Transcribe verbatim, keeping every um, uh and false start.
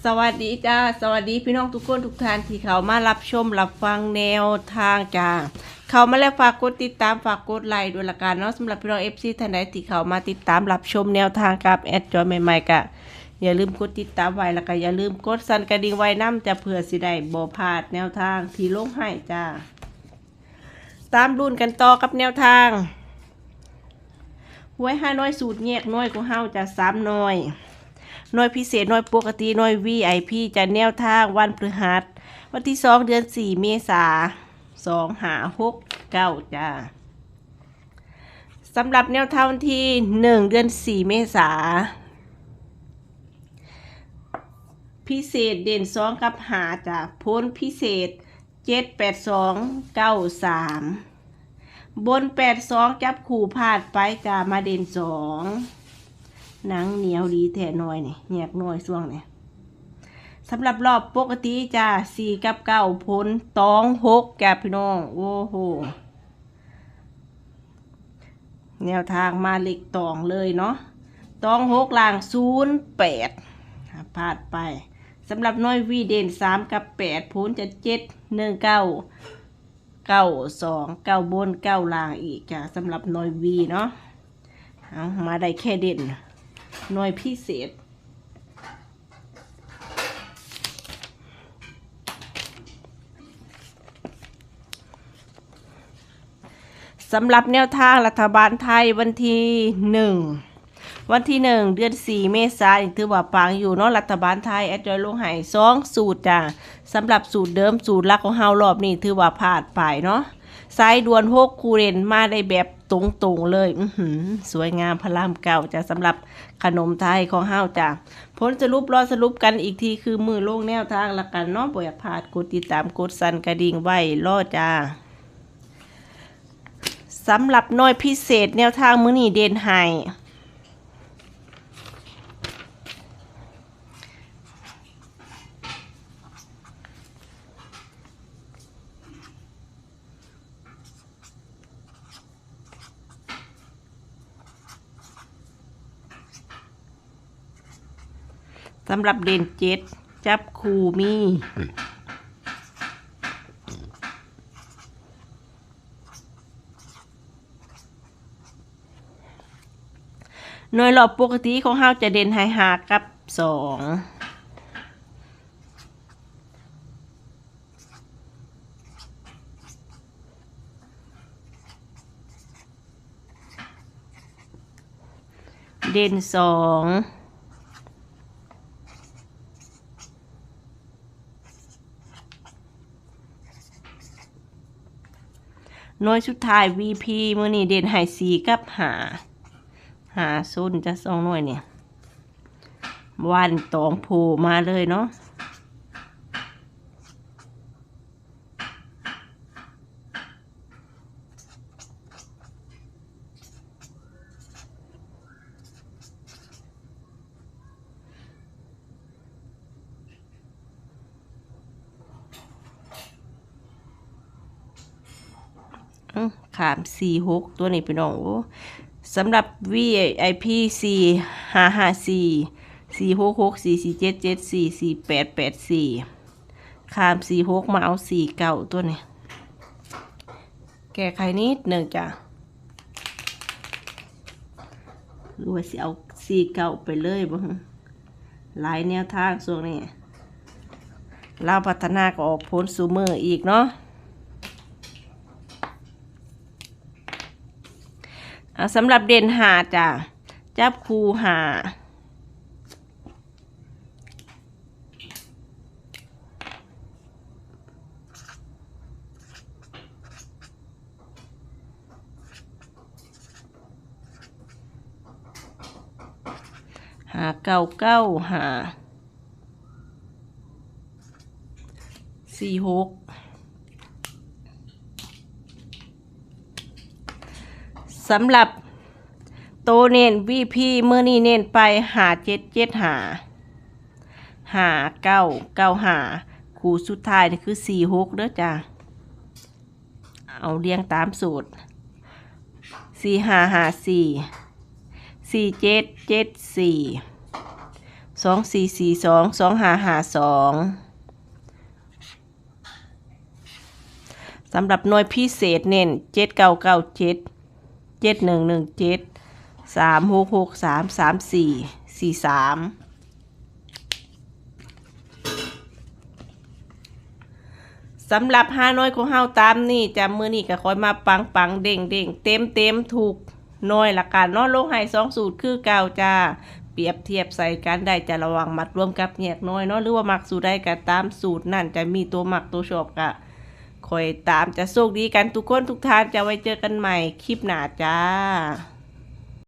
สวัสดีจ้า สวัสดีพี่น้องทุกคนทุกท่านที่เข้ามารับชมรับฟังแนวทางจ้า เข้ามาแล้วฝากกดติดตาม ฝากกดไลค์ด้วยละกันเนาะ สำหรับพี่น้อง เอฟซี ท่านใดที่เข้ามาติดตามรับชมแนวทางกับแอดจอยใหม่ๆ ก็อย่าลืมกดติดตามไว้ แล้วก็อย่าลืมกดสั่นกระดิ่งไว้นำจ้า เพื่อสิได้บ่พลาดแนวทางที่ลงให้จ้า ตามรุ่นกันต่อกับแนวทาง หวยฮานอยสูตรแยกหน่วยของเฮาจ้า สามหน่วย หน่วยพิเศษ หน่วยปกติ หน่วย วี ไอ พี จ้า แนวทางวันพฤหัส วันที่สอง เดือนสี่ เมษา สองห้าหกเก้า จ้า สำหรับแนวทางวันที่หนึ่ง เดือนสี่ เมษา พิเศษเด่นสองกับห้าจ้า ผลพิเศษ เจ็ดแปดสอง เก้าสาม บน แปดสอง จับคู่พลาดไปจ้า มาเด่นสอง หนังเหนียวดีแท้หน่วยนี่ แยกหน่วยช่วงนี้ สำหรับรอบปกติจ้า สี่กับเก้า ผล ตองหกจ้าพี่น้อง โอ้โห แนวทางมาเลขตองเลยเนาะ ตองหก ล่าง ศูนย์แปด พลาดไป สำหรับหน่วย วี เด่นสามกับแปด ผลจะ เจ็ดหนึ่งเก้า เก้าสอง เก้าบน เก้าล่างอีกจ้ะ สำหรับหน่วย วี เนาะ เอามาได้แค่เด่น หน่วยพิเศษ สำหรับแนวทางรัฐบาลไทยวันที่หนึ่ง วันที่หนึ่ง เดือนสี่ เมษายนนี่ถือว่าปังอยู่เนาะ รัฐบาลไทย แอดจอยลงให้สองสูตรจ้ะ สำหรับสูตรเดิม สูตรหลักของเฮารอบนี้ถือว่าพลาดไปเนาะ สายด่วนหกคู่เด่นมาได้แบบตรงๆเลย อื้อหือ สวยงามพระรามเก้าจ้ะ สำหรับขนมไทยของเฮาจ้ะ ผลสรุปรอสรุปกันอีกทีคือมื้อลงแนวทางละกันเนาะ บ่อยากพลาด กดติดตาม กดสั่นกระดิ่งไว้รอจ้า สำหรับหน่วยพิเศษแนวทางมื้อนี้เด่นให้ สำหรับเด่นเจ็ด จับคู่มี หน่วยรอบปกติของเฮาจะเด่นให้ห้ากับสอง เด่นสอง หน่วยสุดท้าย วี พี มื้อนี้เด่นให้สี่กับห้า ห้าศูนย์จ้ะ สองหน่วยนี่ วันตองโผล่มาเลยเนาะ อืม ข้ามสี่หกตัวนี้พี่น้อง โอ้ สำหรับ วี ไอ พี สี่ห้าห้าสี่ สี่หกหกสี่ สี่เจ็ดเจ็ดสี่ สี่แปดแปดสี่ ข้ามสี่หกมาเอาสี่เก้าตัวนี้ แก้ไขนิดหนึ่งจ้ะ หรือว่าสิเอาสี่เก้าไปเลยบ่ หลายแนวทางช่วงนี้ ลาวพัฒนาก็ออกผลสู่มื้ออีกเนาะ อ่ะ สำหรับเด่นห้าจ้ะ จับคู่ห้า ห้าเก้าเก้าห้า สี่หก สำหรับโตเน้น วี พี มื้อนี้เน้นไป ห้าเจ็ดเจ็ดห้า ห้าเก้าเก้าห้า คู่สุดท้ายนี่คือ สี่หก เด้อจ้า เอาเรียงตามสูตร สี่ห้าห้าสี่ สี่เจ็ดเจ็ดสี่ สองสี่สี่สอง สองห้าห้าสอง สำหรับหน่วยพิเศษเน้น เจ็ดเก้าเก้าเจ็ด เจ็ดหนึ่งหนึ่งเจ็ด สามหกหกสาม สามสี่สี่สาม สำหรับฮานอยของเฮาตามนี้จ้ะ มื้อนี้ก็ขอให้มาปังๆ เด้งๆ เต็มๆ ทุกหน่วยละกันเนาะ ลงให้สองสูตรคือเก่าจ้า เปรียบเทียบใส่กันได้จ้ะ ระหว่างมัดรวมกับแยกหน่วยเนาะ หรือว่ามักสูตรใดก็ตามสูตรนั่น จะมีตัวมักตัวชอบก็ค่อยตามจ้ะ โชคดีกันทุกคนทุกท่านจ้ะ ไว้เจอกันใหม่คลิปหน้าจ้า